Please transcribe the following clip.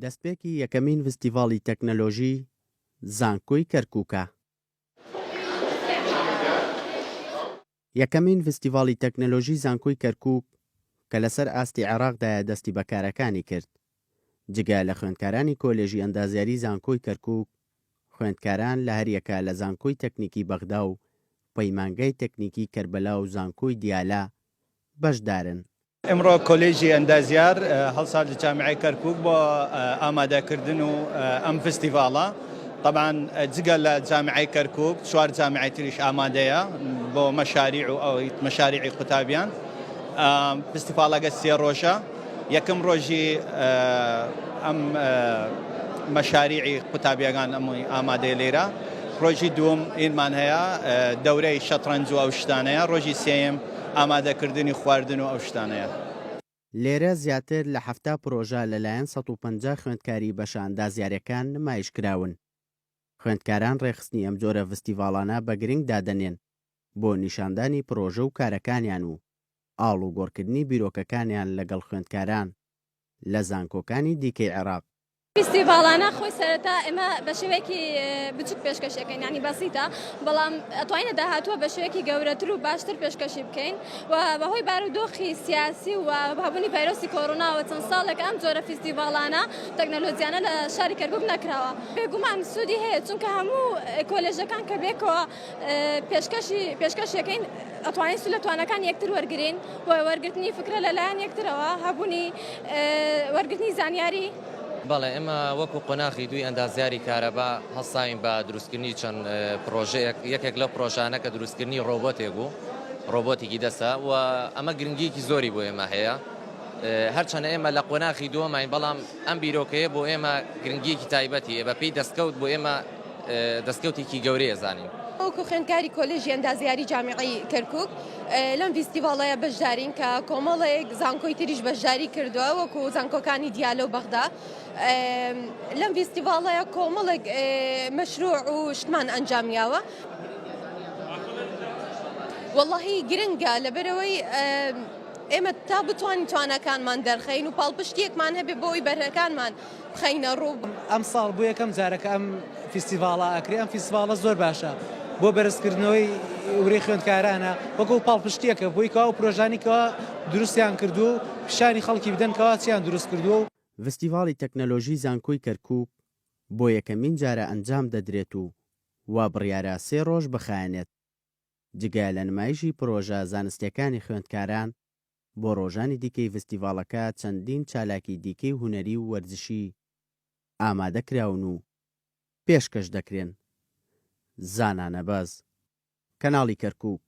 دەستپێکی یەکەمین ڤستیڤاڵی تەکنەلۆژی زانکۆی کەرکوکە. یەکەمین ڤستیڤاڵی تەکنەلۆژی زانکۆی کەرکوک کە لەسەر ئاستی عێراقدایە دەستی بە کارەکانی کرد. جگە لە خوێندکارانی کۆلێژی ئەندازیاری زانکۆی کەرکوک، خوێندکاران لە هەریەکە لە زانکۆی تەکنیکی بەغدا و پەیمانگای تەکنیکی کەربەلا و زانکۆی دیالە بەشدارن. ئمڕۆ کۆلێژی ئەندازیار هەڵسا لە جامیعەی کەرکوک بۆ ئامادەکردن و ئەم فستیڤاڵە تەبعەن جگە لە جامیعەی کەرکوک چوار جامیعەی تریش ئامادەیە بۆ مەشاریع و ئەوەی مەشاریعی قوتابیان فستیڤاڵەکە سێ ڕۆژە یەکەم ڕۆژی ئەم مەشاریعی قوتابیەکان ئەمووی ئامادەیە لێرە ڕۆژی دووەم ئینمان هەیە دەورەی شەتڕەنج و ئەو شتانەیە ڕۆژی سێیەم ئامادەکردنی خواردن و ئەو شتانەیە. لێرە زیاتر لە 70 پرۆژە لەلایەن 150 خوێندکاری بەشە ئەندازیارەکان نمایش کراون. خوێندکاران ڕێکخستنی ئەم جۆرە ڤستیڤاڵانە بە گرنگ دادەنێن بۆ نیشاندانی پرۆژە و کارەکانیان و ئاڵوگۆڕکردنی بیرۆکەکانیان لەگەڵ خوێندکاران لە زانکۆکانی دیکەی عێراق. فیستیڤاڵانە خۆی سەرەتا ئێمە بە شێوەیەکی بچوک پێشکەشی ئەکەین یانی بەسیتە بەڵام ئەتوانین لە داهاتووە بە شێوەیەکی گەورەتر و باشتر پێشکەشی بکەین و بەهۆی بارودۆخی سیاسی و هەبوونی ڤایرۆسی کۆرۆناوە چەند ساڵێک ئەم جۆرە فیستیڤاڵانە تەکنەلۆجیانە لە شاری کەرکوک نەکراوە بێگومان سوودی هەیە چونکە هەموو کۆلێژەکان کە بێکەوە پێشکەشی پێشکەشیەکەین ئەتوانین سوود لە توانەکان یەکتر وەرگین و وەرگرتنی فکرە لەلایەن یەکترەوە هەبوونی وەرگرتنی زانیاری. بەڵێ ئێمە وەکو قۆناغی دووی ئەندازیاری کارەبا هەڵساوین بە دروستکردنی چەند پڕۆژەیەک، یەکێک لەو پڕۆژانە کە دروستکردنی ڕۆبۆتێک بوو، ڕۆبۆتێکی دەستە و ئەمە گرنگییەکی زۆری بۆ ئێمە هەیە. هەرچەندە ئێمە لە قۆناغی دووەماین بەڵام ئەم بیرۆکەیە بۆ ئێمە گرنگییەکی تایبەتی هەیە، بەپێی دەستکەوت بۆ ئێمە دەستکەوتێکی گەورەیە زانین. وەکو خوێندکاری کۆلێژی ئەندازیاری جامیعەی کەرکوک لەم ڤیستیڤاڵەیە بەشدارین کە کۆمەڵێک زانکۆی تریش بەشداری کردووە وەکو زانکۆکانی دیالە و بەغدا لەم ڤیستیڤاڵەیە کۆمەڵێک مەشروع و شتمان ئەنجام یاوە. وەڵاهی گرنگە لەبەرئەوەی ئێمە تا بتوانین تواناکانمان دەرخەین و پاڵپشتیەکمان هەبێ بۆ ئەوی بەرهەکانمان بخەینە ڕوو. ئەمساڵ بۆ یەکەم جارە کە ئەم فیستیڤاڵە ئەکرێ، ئەم فیستیڤاڵە زۆر باشە بۆ بەرزکردنەوەی ورەی خوێندکارانە وەکو پاڵپشتیەکە بۆی کەوا ئەو پرۆژانەی کەوا دروستیان کردووە و پیشانی خەڵکی بدەن کەوا چیان دروست کردووە و. ڤستیڤاڵی تەکنەلۆژی زانکۆی کەرکوک بۆ یەکەمین جارە ئەنجام دەدرێت و وا بڕیارە سێ ڕۆژ بخایەنێت. جگە لە نمایشی پرۆژە زانستیەکانی خوێندکاران، بۆ ڕۆژانی دیکەی ڤستیڤاڵەکە چەندین چالاکی دیکەی هونەری و وەرزشی ئامادە کراون و پێشکەش دەکرێن. زانا نەبەز، کەناڵی کەرکوک.